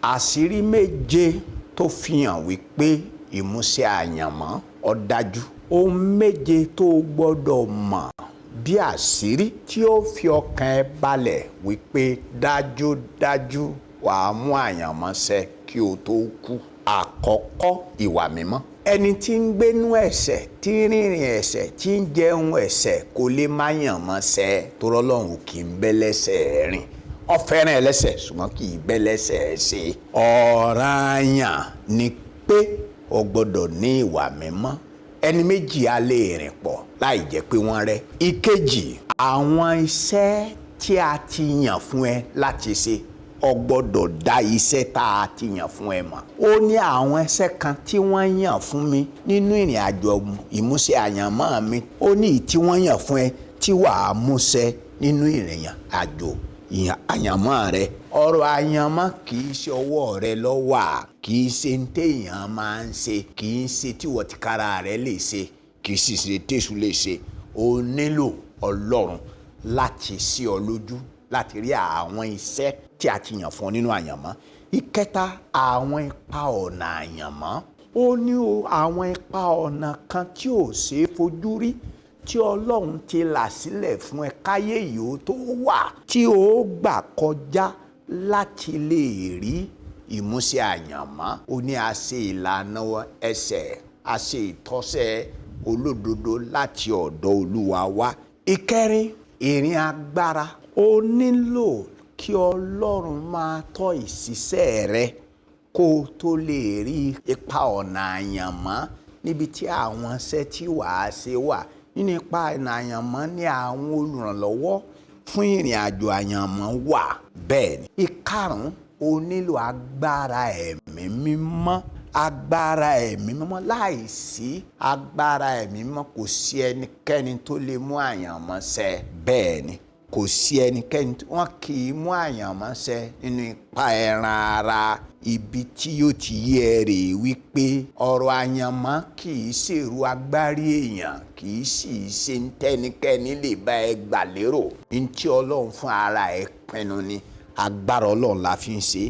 Àṣírí méje tó fi hàn wípé ìmúṣẹ àyànmọ́ ó dájú. Ohun méje tó o gbọ́dọ̀ mọ̀ bí àṣírí tí ó fi ọkàn ẹ balẹ̀ wípé dájúdájú wàá mú àyànmọ́ ṣẹ kí o tó kú. Àkọ́kọ́, ìwà mímọ́. Ẹni tí ń gbénú ẹ̀ṣẹ̀, tí ń rìnrìn ẹ̀ṣẹ̀, tí ń jẹun ẹ̀ṣẹ̀ kò lè má yànmọ́ ṣẹ, torí Ọlọ́run kì í bẹ́lẹ́ṣẹ̀ rìn. Ó fẹ́ràn ẹlẹ́ṣẹ̀ ṣùgbọ́n kì í bẹ́lẹ́ṣẹ̀ ṣe. Ọ̀ranyàn ni pé o gbọ́dọ̀ ní ìwà mímọ́. Ẹni méjì á lè rìn pọ̀ láì jẹ́ pé wọ́n rẹ́. Ìkejì, àwọn iṣẹ́ tí a ti yàn fún ẹ láti ṣe, o gbọ́dọ̀ dá iṣẹ́ tá a ti yàn fún ẹ mọ̀. Ó ní àwọn iṣẹ́ kan tí wọ́n yàn fún mi nínú ìrìn àjò ìmúṣẹ àyànmọ́ mi. Ó ní ìyí tí wọ́n yàn fún ẹ tí wàá múṣẹ nínú ìrìn àjò àyànmọ́ rẹ. Ọ̀rọ̀ àyànmọ́ kì í ṣe ọwọ́ rẹ ló wà, kì í ṣe ń téèyàn máa ń ṣe, kì í ṣe tí wọ́n ti kára rẹ lè ṣe, kì í sì ṣe téṣù lè ṣe. O nílò Ọlọ́run láti ṣí ọ lójú láti rí àwọn iṣẹ́ tí a ti yàn fún ọ nínú àyànmọ́. Ìkẹta, àwọn ipa ọ̀nà àyànmọ́. Ó ní àwọn ipa ọ̀nà kan tí ò ṣe é fojú rí tí Ọlọ́run ti là sílẹ̀ fún ẹ káyé yìí ó tó wà, tí ó gbà kọjá láti lè rí ìmúṣẹ àyànmọ́. Ó ní a ṣe ìlànà ẹsẹ̀, a ṣe ìtọ́sẹ̀ olódodo láti ọ̀dọ̀ Olúwa wá. Ìkẹrin, ìrìn agbára. O nílò kí Ọlọ́run máa tọ́ ìṣiṣẹ́ rẹ kó o tó lè rí ipa ọ̀nà àyànmọ́ níbi tí àwọn iṣẹ́ tí wàá ṣe wà. Nínú ipa ọ̀nà àyànmọ́ ní àwọn olùrànlọ́wọ́ fún ìrìn àjò àyànmọ́ wà. Bẹ́ẹ̀ ni. Ìkarùn-ún, o nílò agbára ẹ̀mí mímọ́. Agbára ẹ̀mí mímọ́. Láìsí agbára ẹ̀mí mímọ́ kò sí ẹnikẹ́ni tó lè mú àyànmọ́ ṣẹ. Bẹ́ẹ̀ ni, kò sí ẹnikẹ́ni tí wọ́n kì í mú àyànmọ́ ṣẹ nínú ipa ẹran ara. Ibi tí yóò ti yé ẹ rèé wípé ọ̀rọ̀ àyànmọ́ kì í ṣèrú agbárí èèyàn, kì í sì ṣe ń tẹ́nikẹ́ni lè bá ẹ gbà lérò. Ní tí Ọlọ́run fún ara ẹ pinnu ni, agbára Ọlọ́run la fi ń ṣe.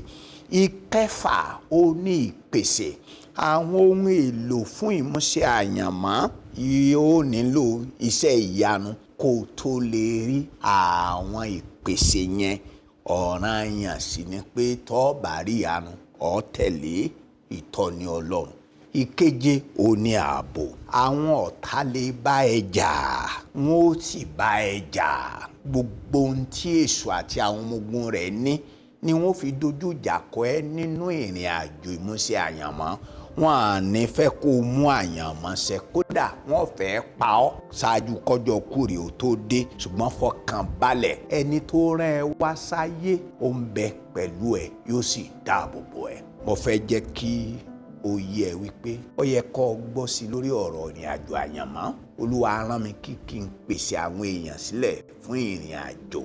Ìkẹfà, ó ní ìpèsè àwọn ohun èlò fún ìmúṣẹ àyànmọ́. Yóò nílò iṣẹ́ ìyanu kó tó lè rí àwọn ìpèsè yẹn. Ọ̀ranyàn sì ni pé tó bá rí ìyanu, ó tẹ̀lé ìtọ́ni Ọlọ́run. Ìkeje, ó ní ààbò. Àwọn ọ̀tá lè bá ẹ jà, wọ́n ó sì bá ẹ jà. Gbogbo ohun tí èṣù àti àwọn ọmọ ogun rẹ̀ ní ni wọ́n fi dojú ìjà kọ ẹ nínú ìrìn àjò ìmúṣẹ àyànmọ́. Wọ́n á ní fẹ́ kó mú àyànmọ́ ṣẹ, kódà wọ́n fẹ́ pa ọ́ ṣáájú kọjọ́ kúrè ó tó dé. Ṣùgbọ́n fọkàn balẹ̀, ẹni tó rán ẹ wá sáyé ó ń bẹ pẹ̀lú ẹ, yóò sì dáàbò bò ẹ. Mo fẹ́ jẹ́ kí ó yé ẹ wípé ó yẹ kó o gbọ́ sí lórí ọ̀rọ̀ ìrìn àjò àyànmọ́. Olúwa rán mi kí n pèsè àwọn èèyàn sílẹ̀ fún ìrìn àjò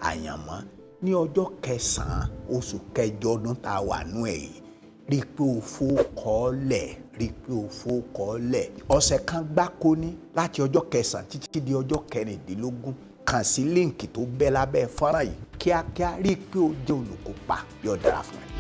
àyànmọ́. Ní ọjọ́ kẹsàn-án oṣù kẹjọ ọdún tá a wà nú ẹ̀ yìí, rí pé o fowókọ́lẹ̀, rí pé o fowókọ́lẹ̀. Ọ̀sẹ̀ kan gbáko ní láti ọjọ́ kẹsàn-án títí di ọjọ́ kẹrìndínlógún. Kàn sí líǹkì tó bẹ́ lábẹ́ fọ́nrán yìí kíákíá, rí pé o jẹ́ olùkópa, yóò dára fún ẹ.